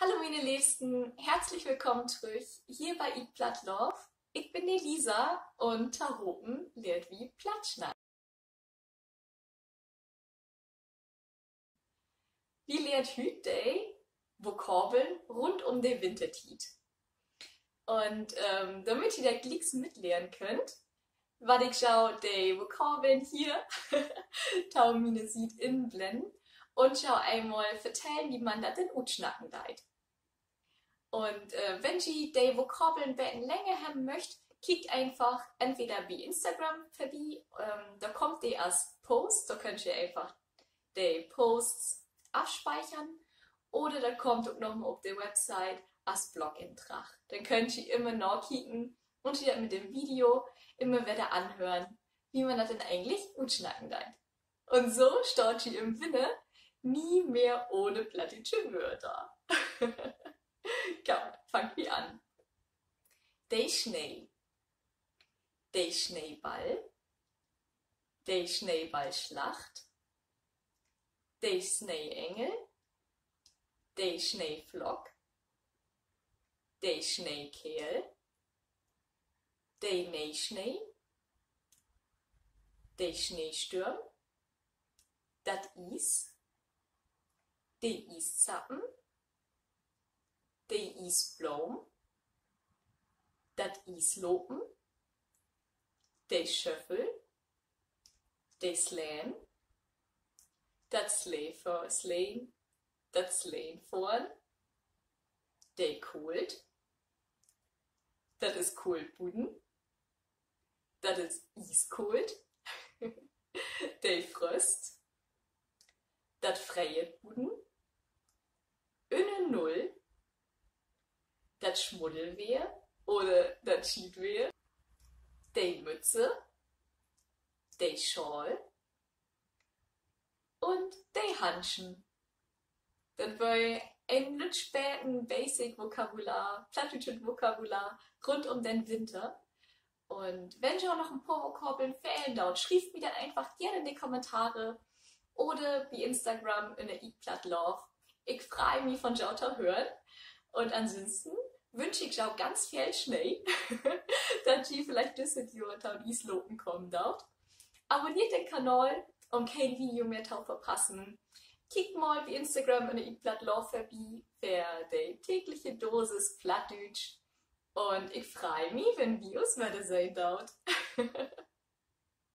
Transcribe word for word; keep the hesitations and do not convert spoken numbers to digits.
Hallo miene Leevsten, herzlich willkamen trüch hier bi Eat Platt Love. Ik bün de Lisa un tohopen lehrt wi Platt snacken. Wi lehrt hüüt de Vokabeln rund üm de Wintertiet. Un, ähm, dormit ji dat glieks mitlehren köönt, warr ik jo de Vokabeln hier to miene Siet inblennen un jo eenmal vertellen, wo man dat denn utsnacken deit. Un, äh, wenn ji de Vokabeln beten länger hebben möcht, kiekt eenfach entweder bi Instagram vörbi, ähm, dor kummt de as Post, dor köönt ji eenfach de Posts afspeichern. Oder dat kummt ok noch mal op de Website as Blog-Indrag. Denn köönt ji immer nakieken un ji dat mit dat Video immer wedder anhören, wo man dat denn egentlich utsnacken deit. Un so staht ji in'n Winter nie mehr ohne plattdüütsche Wöör. Goot, fangt wi an. De Snee. De Sneeball. De Sneeballslacht. De Sneeengel. De Sneeflock. De Sneekeerl. De Neesnee. De Sneestörm. Dat Ies. De Ieszappen. De Iesbloom. Dat Ieslopen. De Schöffel. De Sleen. Dat Sleefö-, Sleen-, dat Sleenfohren. De Koolt. Dat is koolt buten. Dat is ieskoolt. De Fröst. Dat freet buten. Ünner Null. Dat Smuddelweer oder dat Schietweer. De Mütze. De Schaal. Un de Handschen. Dat weer en lütt beten Basic-Vokabular, plattdüütschet Vokabular rund üm den Winter. Un wenn jo noch en poor Vokabeln fehlen doot, schrievt mi dat eenfach geern in de Kommentare oder bi Instagram ünner Eat Platt Love. Ik frei mi, von jo to hören. Un ansünsten wünsch ik jo ganz veel Snee, dat ji villicht düsset Johr to'n Ieslopen kamen doot. Abonneert den Kanal, üm keen Video mehr to verpassen. Kiekt mal bi Instagram ünner Eat Platt Love vörbi för de tägliche Dosis Plattdüütsch. Un ik frei mi, wenn wi us wedder sehn doot.